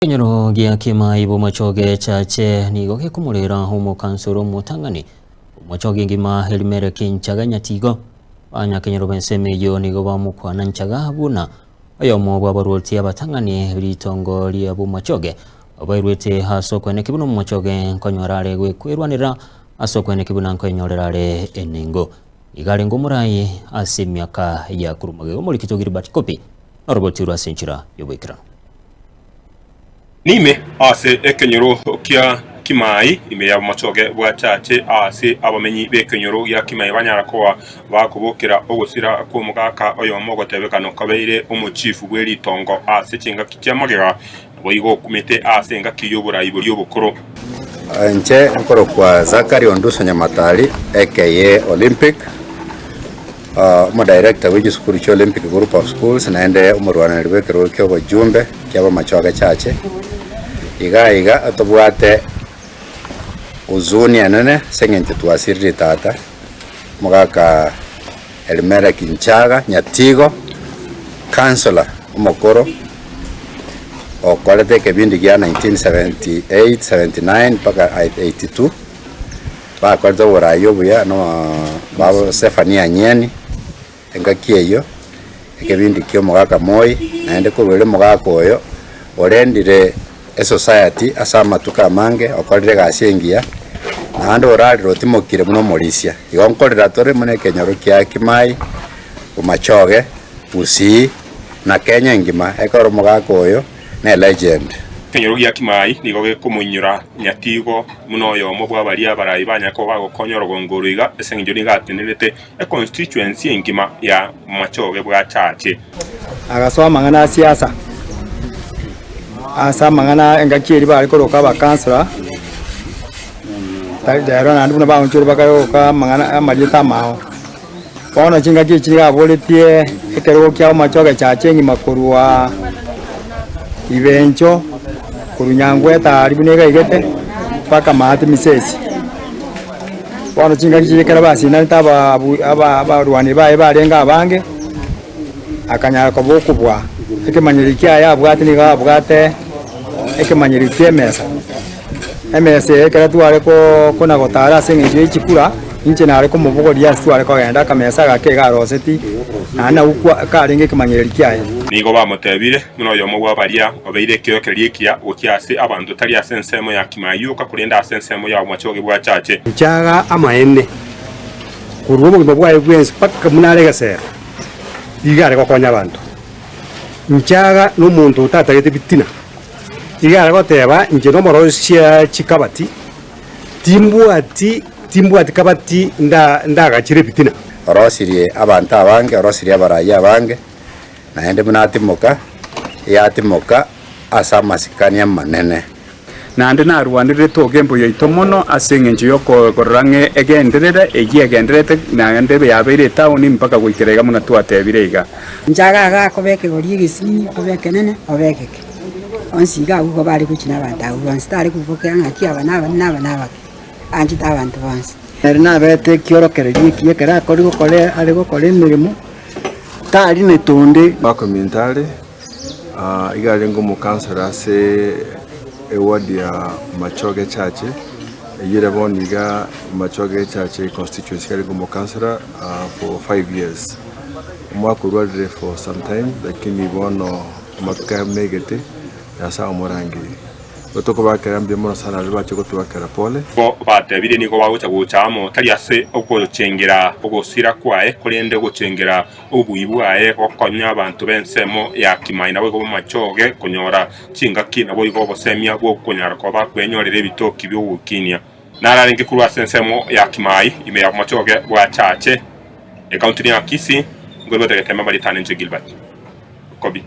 Ekenyoro gia Kimai Bomachoge Chache nigo gekomorera omokansoro omotang'ani Bomachoge engima Elimeleki Nchaga Nyatigo. Abanyakenyoro b'ensemo eyio nigo bamokwana Nchaga buna oyomo bw'abarwoti abatang'ani ritongo ria Bomachoge bairwete ase okweneki buna Omomachoge nkonyora are gwekwerwanera ase okweneki buna nkoenyorera are enengo. Iga arenge omorai ase emiaka ya korwa magega omorikito Gilbert Kopi norobotirwe ase enchera y'oboikeranu. Nime ase ekenyoro kia Kimai, ime y'omochoge bwa Chache, aase abamenyi b'ekenyoro gia Kimai banyara koba bakobokera ogosira kw'omogaka oyomo ogotebekana okabeire omochifu bwe ritongo ase chingaki chia magega, naboigo okumete ase engaki y'oborai boria obokoro. Inche nkorokwa Zachary Onduso Nyamatari aka Olympic, Omodirector bwe chisukuru chia Olympic Group of Schools naende omorwaneri bw'ekerogo kia obojumbe kia Bomachoge Church. Iga iga tobwate huzuni enene ase eng'encho twasiririe tata, omogaka Elimeleki Nchaga Nyatigo, councillor omokoro okorete ekebindi gia 1978, 79 mpaka 82. Bakorete oboraai obuya na Sefania Anyeni, engaki eyio, ekebindi ki'omogaka Moi, naende korwa erio omogaka oyo orendire esociety ase amatuko amange, okorire egasi engiya, naende orarire otimokire buna omorisia. Igo nkorera tore buna ekenyoro kia Kimai, Bomachoge, Gusii, na Kenya engima, ekero omogaka oyo ne legend. Ekenyoro gia Kimai nigo gekomoinyora Nyatigo buna oyomo bwa baria abarai banyare koba bagokonya orogongo oro iga ase engencho nigo atenerete econstituency engima ya Machoge bwa Chache. Agasoa amang'ana a siasa ase amang'ana engaki eria bare koroka abakansora, rero naende buna baonchorwa bakaroka amang'ana amarieta amao. Bono chingaki echi nigo aboretie ekerogo kia omochoge chache engima korwa Ibencho, korwa Nyangweta aria buna egaigete mpaka Maate Misesi. Bono chingaki chiria ekero basindanete ababu aba abarwani baye barenge abange, akanyara koba okobua. Ekemanyererio kiaye abwate nigo abwate ekemanyererio kia emesa. Emesa eye ekero tware kona gotara ase eng'encho ye chikura, inche nare komobogoria ase tware kogenda, akamesa agake iga aroseti, naende nabwo kwa karenge ekemanyererio kiaye. Nigo bamotebire, buna oyomo bwa baria obeire ekeokererio ekiya gochia ase abanto, tari ase ensemo ya Kimai yoka, korende ase ensemo ya omochoge bw'achache. Nchaga amaene korwa obogima bwaye bwensi mpaka buna are egesero, iga are gokonya abanto. Nchaga nomonto otatagete bitina. Iga are goteba, Inche nomorosia chikabati, timbwati timbwati kabati nda ndagachere ebitina. Orosirie abanto abange, orosirie abarai abange, naende buna atimoka, yatimoka ase amasikani amanene. Naende narwanererete ogembo yaito mono ase engencho y'okorora ng'a egenderere, eyio egendererete naende yabeire etaoni mpaka goikera iga buna twatebire iga. Inche iga iga akoba ekegori egesinini, obe ekenene, obe egeke. Onsi iga abwo igo bare gochia na abanto abwo bonsi, tare kobokera ng'aki aba na abanene aba na abake, anchete abanto bonsi. Ere nabete ekiorokererio ekiya ekero akori gokora are gokora emeremo, tari netonde. Bakominto are, iga arenge omokansara ase eward ya Machoge Church, eyio ere bono iga Machoge Church constituency iga arenge omokansara for 5 years. Omwaka orwarire for some time lakini bono amatuko aya amegete Nyasae omorangerie. Igo tokobakera mbuya mono sana aria bache gotwakera pole. Igo batebirie nigo bagocha gocha amo, tari ase ogochengera ogosira kwaye, korende ogochengera obobui bwaye, gokonya abanto b'ensemo ya Kimai naboigo b'amachoge konyora chingaki naboigo obosemia bw'okonyara koba bakwenyorera ebitoki bi'ogokinia. Nararenge korwa ase ensemo ya Kimai ime ya bomachoge bwa Chache, ekaunti ya Kisii, nkoribwate getembe amarieta ane inche Gilbert Okobi.